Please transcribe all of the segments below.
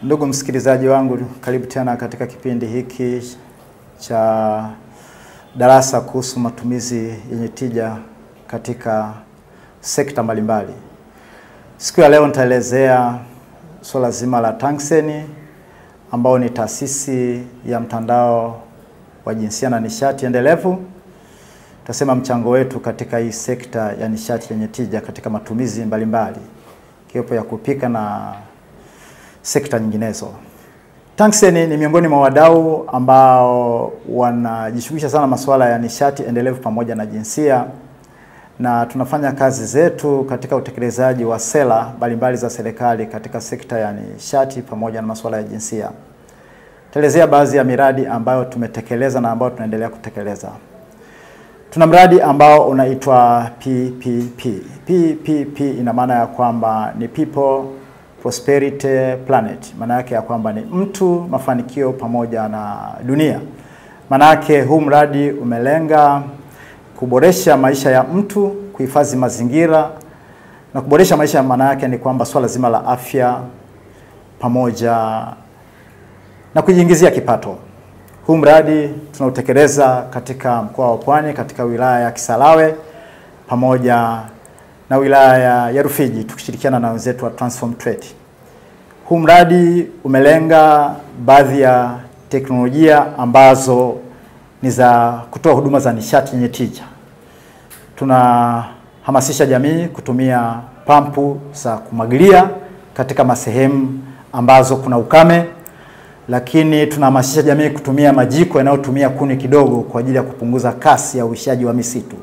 Ndugu msikilizaji wangu, karibu tena katika kipindi hiki cha darasa kuhusu matumizi yenye tija katika sekta mbalimbali. Siku ya leo nitaelezea swala zima la TANGSEN, ambao ni taasisi ya mtandao wa jinsia na nishati endelevu. Tutasema mchango wetu katika hii sekta ya nishati yenye tija katika matumizi mbalimbali, ikiwepo ya kupika na sekta nyinginezo. TANGSEN ni miongoni mwa wadau ambao wanajishughulisha sana masuala ya nishati endelevu pamoja na jinsia, na tunafanya kazi zetu katika utekelezaji wa sera mbalimbali za serikali katika sekta ya nishati pamoja na masuala ya jinsia. Telezea baadhi ya miradi ambayo tumetekeleza na ambayo tunaendelea kutekeleza. Tuna mradi ambao unaitwa PPP. PPP ina maana ya kwamba ni People Prosperity Planet. Maana yake ya kwamba ni mtu, mafanikio pamoja na dunia. Maana yake huu mradi umelenga kuboresha maisha ya mtu, kuhifadhi mazingira na kuboresha maisha. Maana yake ni kwamba swala zima la afya pamoja na kujiingizia kipato. Huu mradi tunautekeleza katika mkoa wa Pwani, katika wilaya ya Kisarawe pamoja na wilaya ya Rufiji, tukishirikiana na wenzetu wa Transform Trade. Huu mradi umelenga baadhi ya teknolojia ambazo ni za kutoa huduma za nishati yenye tija. Tunahamasisha jamii kutumia pampu za kumwagilia katika masehemu ambazo kuna ukame, lakini tunahamasisha jamii kutumia majiko yanayotumia kuni kidogo kwa ajili ya kupunguza kasi ya uishaji wa misitu.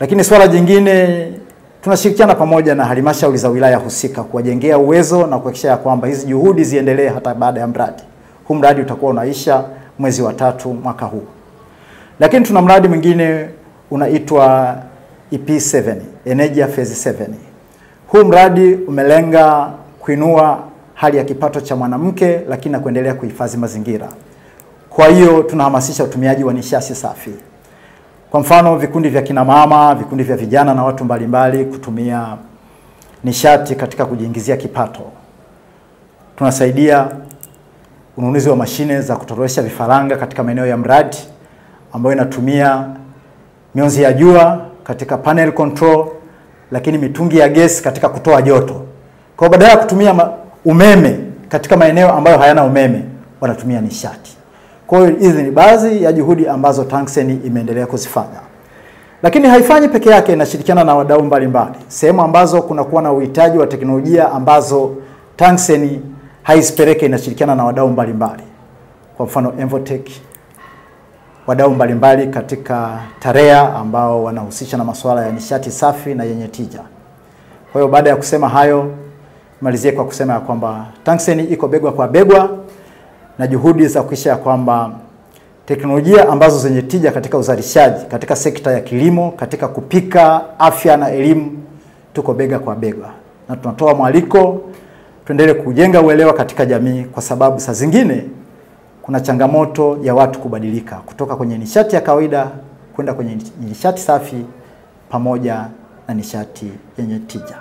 Lakini swala jingine, tunashirikiana pamoja na halmashauri za wilaya husika kuwajengea uwezo na kuhakikisha kwamba hizi juhudi ziendelee hata baada ya mradi. Huu mradi utakuwa unaisha mwezi wa 3 mwaka huu. Lakini tuna mradi mwingine unaitwa EP7, Energy Phase 7. Huu mradi umelenga kuinua hali ya kipato cha mwanamke, lakini na kuendelea kuhifadhi mazingira. Kwa hiyo tunahamasisha utumiaji wa nishati safi. Kwa mfano, vikundi vya kina mama, vikundi vya vijana na watu mbalimbali kutumia nishati katika kujiingizia kipato. Tunasaidia ununuzi wa mashine za kutorosha vifaranga katika maeneo ya mradi ambayo inatumia mionzi ya jua katika panel control, lakini mitungi ya gesi katika kutoa joto. Kwa badala ya kutumia umeme katika maeneo ambayo hayana umeme, wanatumia nishati. Kwa hiyo hizi ni baadhi ya juhudi ambazo TANGSEN imeendelea kuzifanya. Lakini haifanyi peke yake, inashirikiana na wadau mbalimbali. Sehemu ambazo kuna kuwa na uhitaji wa teknolojia ambazo TANGSEN haizipeleke, inashirikiana na wadau mbalimbali. Kwa mfano Envotech, wadau mbalimbali katika TAREA ambao wanahusisha na masuala ya nishati safi na yenye tija. Kwa hiyo baada ya kusema hayo, malizie kwa kusema ya kwamba TANGSEN iko bega kwa bega na juhudi za kuhakikisha kwamba teknolojia ambazo zenye tija katika uzalishaji, katika sekta ya kilimo, katika kupika, afya na elimu, tuko bega kwa bega. Na tunatoa mwaliko tuendelee kujenga uelewa katika jamii, kwa sababu saa zingine kuna changamoto ya watu kubadilika kutoka kwenye nishati ya kawaida kwenda kwenye nishati safi pamoja na nishati yenye tija.